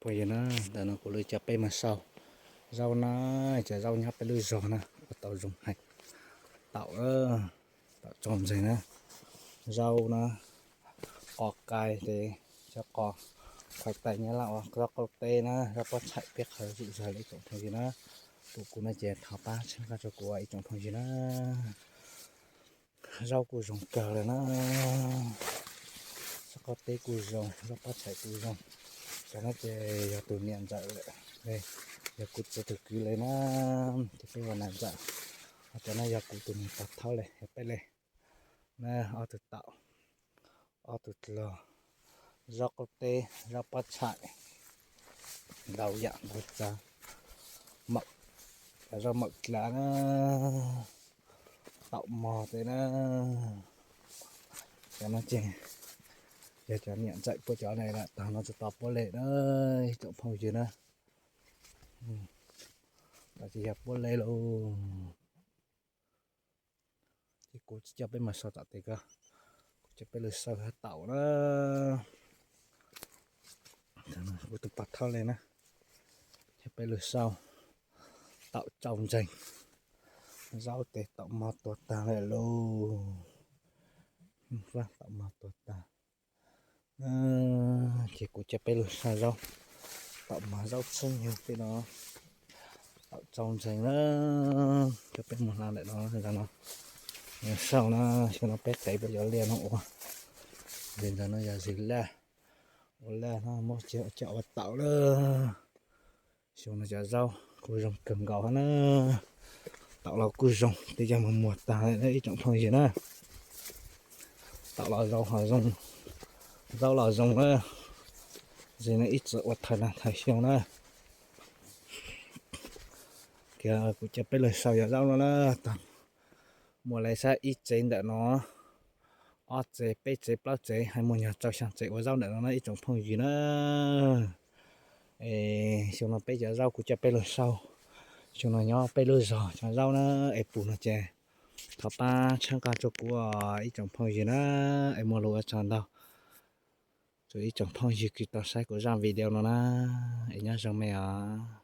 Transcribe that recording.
Phooj ywg na, ntawm no kuv li coj peb mus sau zaub na, cov zaub nyob peb lub zos na ua tau zoo heev. Taum, taum txaus ntseeg na. Zaub na, qos qai ces cov qos, qhov tais nyob laj ua zaub qaub teb na, zaub pob txhais peb qhov zim zog li tsoom phooj ywg na. Tus kuv no ces thov pab txhawb nqa rau kuv ib tsoom phooj ywg na. Zaub kuj zoo kawg lawm na. Zaub qaub teb kuj zoo, zaub pob txhais kuj zoo. Cov no ces yog tus niam ntxawm lawm, yog kuv txiv tus kwv lawm na, ces peb ua niam ntxawm. Ho cov no yog kuv tus niam pog thaub lawm, yog peb li na, ob tug taum, ob tug dlog, zaub qaub teb, zaub pob txhais, ntau yam ntau tsav, zaub maum dlav na, taum mog tej na. Cov no ces yog cov niam ntxawm puab cov ne lawm, tag no tsis tau puab le na, ib tsoom phooj ywg na. Tsis yog puab le lauj. Ces kuv coj peb mus sau tom tes ko, kuv coj peb lug sau hab taum na. Kuv tus pog thaub le na, coj peb lug sau. Taum txaus ntseeg, zaub tes taum mog tuag tag lawm lauj. Taum mog tuag tag. Ces kuv coj peb lug sau zaub, taum mog zaub txheeb yug tej no. Taum txaus ntseeg na, coj peb mus hla ntawm no, ntawm no. Sau na, xyoo no peb qev puab cov liaj no ua, zig ntawm no yog zig laj, ua laj no muab coj ua taum lawm. Xyoo no cov zaub kuj zoo kawg nkaus hab na. Taum los kuj zoo, tej yog muag muag tag ib tsoom phooj ywg na. Taum los zoo ho zoo, zaub los zoo na. Zig no ib txwm ua thawm nag thawm xyoo na. Kuv coj peb lug sau yog zaub no na, muaj le sab ib tsev ntawm no, ob tsev peb tsev plaub tsev, hab muaj nyuag rau xyaa tsev ua zaub ntawm no na ib tsoom phooj ywg na. Es xyoo no peb cov zaub kuv coj peb lug sau, xyoo no nyob peb lub zog cov zaub na, es pum no ces thov pab txhawb nqa rau kuv ib tsoom phooj ywg na, es muaj lus ua tsaug ntau rau ib tsoom phooj ywg kws tau saib kuv zaj video no na, es nyob zoo me os.